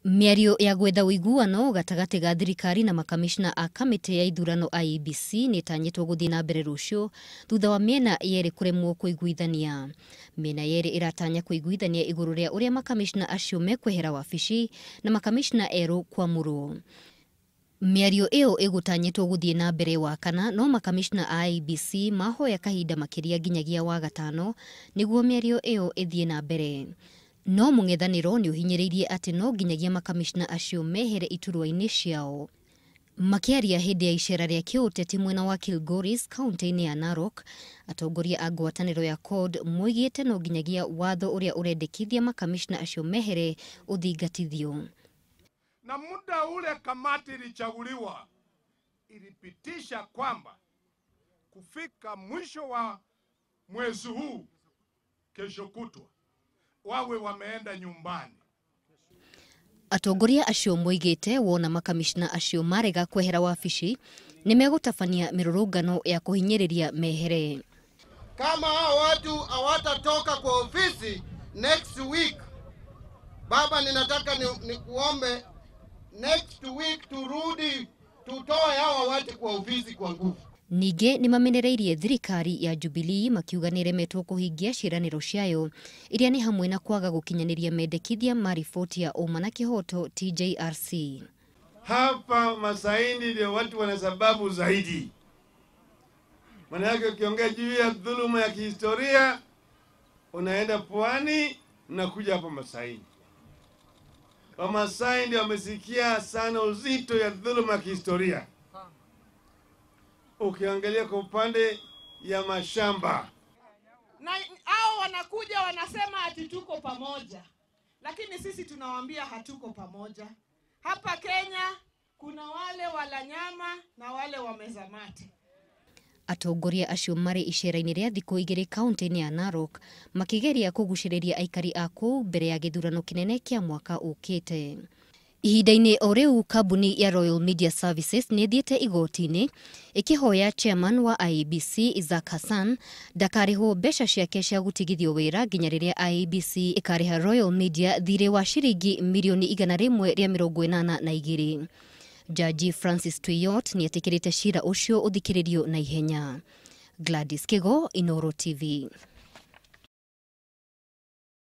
Mĩario ya gwetha ũiguano gatagatĩ ga thirikari na makamishna a kamĩtĩ ya ithurano IEBC nĩ ĩtanyĩtwo gũthiĩ na mbere rũciũ thutha wa mĩena yerĩ kũremwo kũiguithania. Mĩena yerĩ ĩratanya kũiguithania igũrũ rĩa ũrĩa makamishna acio mekwehera wabici na makamishna erũ kwamũrwo. Mĩario ĩyo ĩgũtanyĩtwo gũthiĩ na mbere Wakana, no makamishna a IEBC mahoya kahinda makĩria nginyagia Wagatano nĩguo mĩario ĩyo ĩthiĩ na mbere. No mũng'ethanĩro nĩ ũhinyĩrĩirie atĩ no nginyagia makamishna acio mehere iturwa-inĩ ciao. Makĩaria hĩndĩ ya icera rĩa kĩũteti mwena wa Kilgoris kaunti-inĩ ya Narok, atongoria a ngwatanĩro ya CORD moigĩte no nginyagia watho ũrĩa ũrendekithia makamishna acio mehere ũthingatithio. Na muda ule kamati ilichaguliwa ilipitisha kwamba kufika mwisho wa mwezi huu, kesho kutwa, wawe wameenda nyumbani. Atongoria acio moigĩte wona makamishna acio marega kwehera wabici nĩ megũtabania mĩrũrũngano ya kũhinyĩrĩria mehere. Kama hao watu hawatatoka kwa ofisi next week, baba, ninataka nikuombe next week turudi tutoe hawa watu kwa ofisi kwa nguvu. Ningĩ nĩ mamenereirie thirikari ya Jubilee makiuga nĩ ĩremetwo kũhingia ciĩranĩro ciayo iria nĩ hamwe na kwaga gũkinyanĩria mendekithia ma riboti ya ũma na kĩhoto TJRC. Hapa Masaini ndio watu wana sababu zaidi. Maana yake ukiongea juu ya dhuluma ya kihistoria unaenda pwani na kuja hapa Masaini. Wamasai ndio wamesikia sana uzito ya dhuluma ya kihistoria. Ukiangalia kwa upande ya mashamba, na hao wanakuja wanasema ati tuko pamoja, lakini sisi tunawaambia hatuko pamoja. Hapa Kenya kuna wale wala nyama na wale wameza mate. Atongoria acio marĩ icera-inĩ rĩa thikũ igĩrĩ kaunti-inĩ ya Narok makĩgeria kũgucĩrĩria aikari a kũu mbere ya gĩthurano kĩnene kĩa mwaka ũkĩte. Ihinda-inĩ o rĩu, kambuni ya Royal Media Services nĩ ĩthiĩte igoti-inĩ ĩkĩhoya chairman wa IEBC Isaac Hassan ndakarĩhwo mbeca ciake cia gũtigithio wĩra nginya rĩrĩa IEBC ĩkarĩha Royal Media thirĩ wa ciringi mirioni 182. Jaji Francis Tuiyott nĩ etĩkĩrĩte cira ũcio ũthikĩrĩrio na ihenya. Gladys Kigo, Inooro TV.